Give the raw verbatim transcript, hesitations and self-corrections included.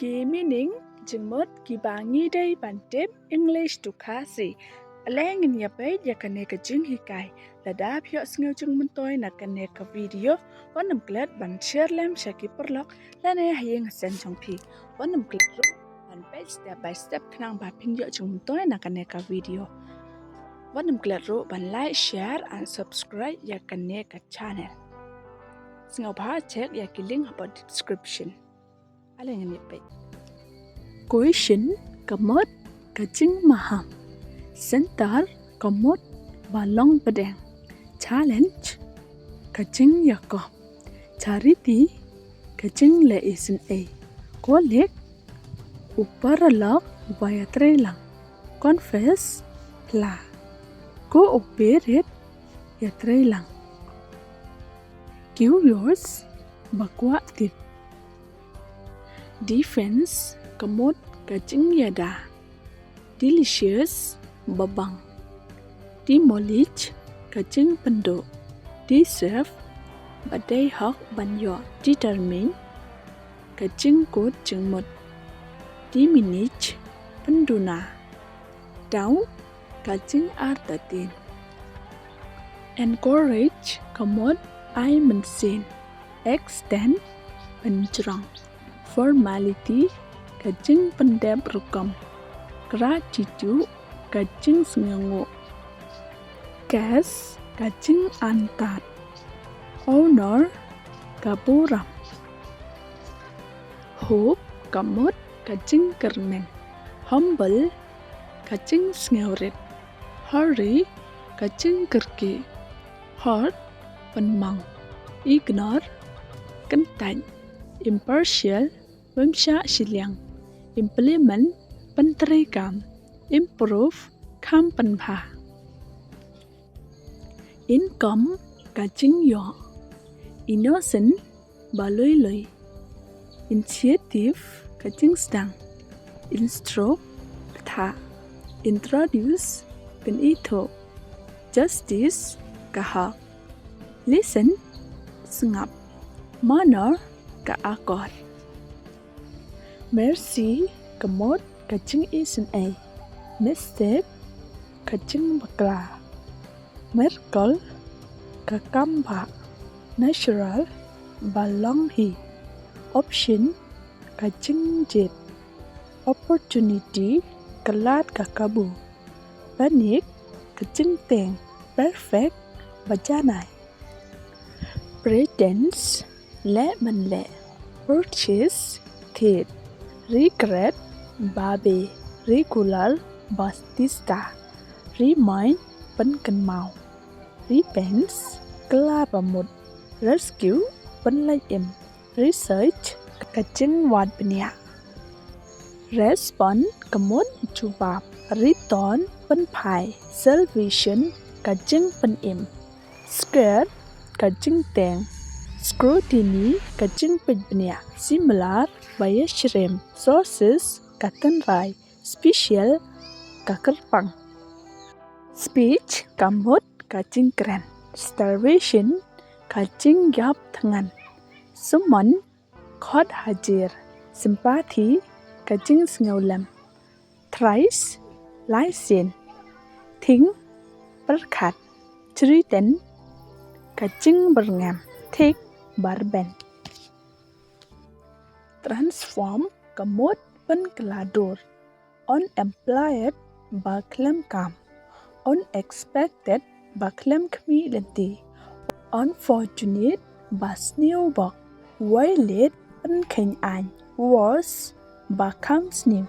Ki meaning jingmut kiba ngi dei ban tip English to Khasi. Ale ngin ïa peit ïa kane ka jinghikai. Lada phi ïohsngew jingmyntoi na kane ka video, wat nym klet ban share lem sha ki paralok lane ha ïing ha sem jong phi. Wat nym klet ruh ban peit step by step khnang ba phin ïoh jingmyntoi na kane ka video. Wat nym klet ruh ban like, share and subscribe ïa kane ka channel. Sngewbha check ïa ki link hapoh description. Ale ngin ïa peit. Question ka mut ka jingmaham. Center ka mut ba long pdeng. Challenge ka jingïakob. Charity ka jingleh isynei. Colleague u paralok uba ïatreilang. Confess phla. Cooperate ïatreilang. Curious ba kwah tip. Defense ka mut ka jingïada. Delicious ba bang. Demolish ka jingpynduh. Deserve ba dei hok ban ïoh. Determine ka jingkut jingmut. Diminish pynduna. Down ka jingartatien. Encourage ka mut ai mynsiem. Extend pynjrong. Formality ka jingpyndep rukom. Gratitude ka jingsngewnguh. Guess ka jingantat. Honor ka burom. Hope ka mut ka jingkyrmen. Humble ka jingsngewrit. Hurry ka jingkyrkieh. Hurt pynmong. Ignore kyntait. Impartial bym shah shiliang. Implement pyntreikam. Improve kham pynbha. Income ka jingïoh. Innocent ba lui lui. Initiative ka jingsdang. Instruct pyrta. Introduce pynithuh. Justice ka hok. Listen sngap. Manner ka akor. Mercy ka mut ka jingisynei. Mistake ka jingbakla. Miracle ka kambah. Natural ba long hi. Option ka jingjied. Opportunity ka lad ka kabu. Panic ka jingteng. Perfect ba janai. Pretense leh ban leh. Purchase thied. Regret babe. Regular ba tista. Remind pynkynmaw. Revenge kylla ba mut. Rescue pynlait im. Research ka jingwad bniah. Respond ka mut jubab. Return pynphai. Salvation ka jingpynim. Scare ka jingteng. Scrutiny ka jingpeit bniah. Similar ba ïasyriem. Sources ka tynrai. Special ka kyrpang. Speech ka mut ka jingkren. Starvation ka jingïap thngan. Summon khot hajir. Sympathy ka jingsngewlem. Thrice lai sien. Think pyrkhat. Threaten ka jingbyrngem. Thick ba rben. Transform ka mut pynkylla dur. Unemployed ba khlem kam. Unexpected ba khlem khmih lynti. Unfortunate ba sniew bok. Violate pynkheiñ aiñ. Worse ba kham sniew.